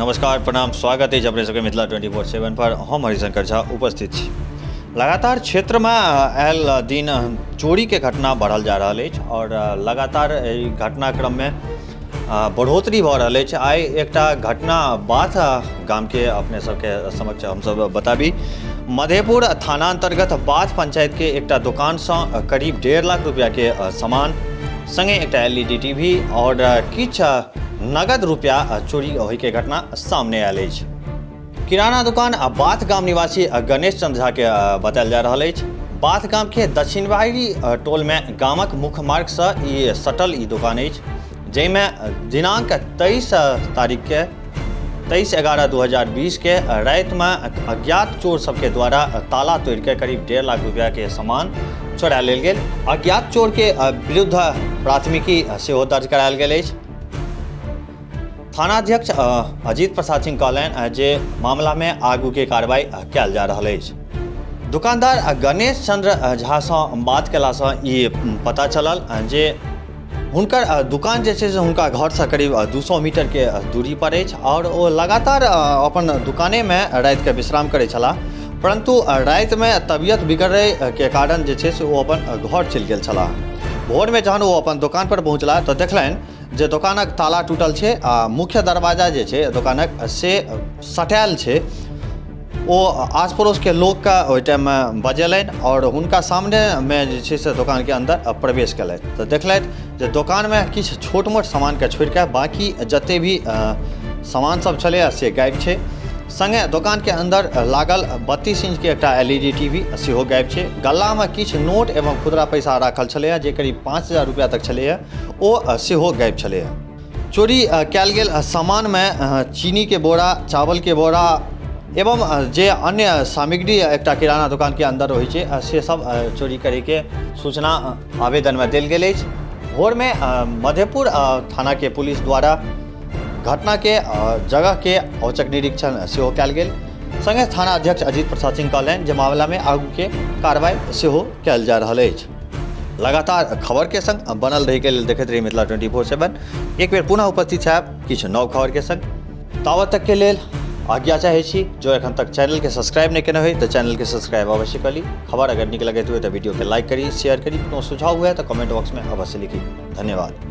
नमस्कार, प्रणाम, स्वागत अछि अपने सबके मिथिला 24/7 पर। हम हरिशंकर झा उपस्थित छी। लगातार क्षेत्रमे आयल दिन चोरीके घटना बढ़ल जा रहल अछि आओर लगातार एहि घटनाक्रममे बढ़ोतरी भऽ रहल अछि। आइ एकटा घटना बाथ गामके अपने सबके समक्ष हमसब बताबी। मधेपुर थाना अन्तर्गत बाथ पंचायतके एकटा दोकानसँ करीब 1.5 लाख रुपैआके सामान संगे एकटा एलईडी टीवी आओर किछु नगद रुपैआ चोरी होइके घटना सामने आयल अछि। किराना दुकान आ बाथ गाम निवासी गणेश चंद्र झा के बतायल जा रहल अछि। बाथ गाम के दक्षिणवारी टोल में गामक मुख्य मार्ग से ई सटल ई दुकान अछि, जाहिमे दिनांक 23 तारीख के 23/11/2020 के राति में अज्ञात चोर सबके द्वारा ताला तोड़ि के करीब 1.5 लाख रुपया के सामान चोरा लेल गेल। अज्ञात चोर के विरुद्ध प्राथमिकी सेहो दर्ज करायल गेल अछि। थानाध्यक्ष अजीत प्रसाद सिंह कहलनि जे मामलामे आगूके कार्रवाई कयल जा रहल अछि। दुकानदार गणेश चंद्र झासँ बात कयलासँ ई पता चलल जे हुनकर दुकान जे छै से हुनका घरसँ करीब 200 मीटरके दूरी पर अछि आओर ओ लगातार अपन दुकानेमे रातिके विश्राम करैत छलाह, परन्तु रातिमे तबियत बिगड़ैके कारण जे छै से ओ अपन घर चलि गेल छलाह। भोरमे जहन ओ अपन दोकान पर पहुँचलाह तऽ देखलनि जे दोकानक ताला टूटल छै आ मुख्य दरवाजा जे छै दोकानक से सटायल छै। ओ आस पड़ोसके लोकके ओहि टाइममे बजेलनि आओर हुनका सामनेमे जे छै से दोकानके अन्दर प्रवेश केलथि तऽ देखलथि जे दोकानमे किछु छोट मोट सामानके छोड़िकऽ बाँकी जते भी सामान सब छलैए से गायब छै। सङ्गे दोकानके अन्दर लागल 32 इंचके एकटा एलईडी टीवी सेहो गायब छै। गल्लामे किछु नोट एवं खुदरा पैसा राखल छलैए जे करीब 5000 रुपैआ तक छलैए, ओ सेहो गायब छलैए। चोरी कयल गेल सामानमे चीनीके बोरा, चावलके बोरा एवं जे अन्य सामग्री एकटा किराना दोकानके अन्दर होइ छै से सब चोरी करैके सूचना आवेदनमे देल गेल अछि। भोरमे मधेपुर थानाके पुलिस द्वारा घटनाके जगहके औचक निरीक्षण सेहो कयल गेल। सङ्गे थाना अध्यक्ष अजीत प्रसाद सिंह कहलनि जे मामलामे आगूके कार्रवाई सेहो कयल जा रहल अछि। लगातार खबर के संग बनल रहे के लेल देखैत रही मिथिला 24/7। एक बेर पुनः उपस्थित हैब किछु नव खबर के संग, तावत तक के लेल आज्ञा चाहै छी। जो एखन तक चैनल के सब्सक्राइब नहीं केने होय तऽ चैनल के सब्सक्राइब अवश्य कर ली। खबर अगर नीक लगैत हुए तऽ वीडियो के लाइक करी, शेयर करी। कोनो सुझाव हुए तऽ कमेंट बॉक्स में अवश्य लिखी। धन्यवाद।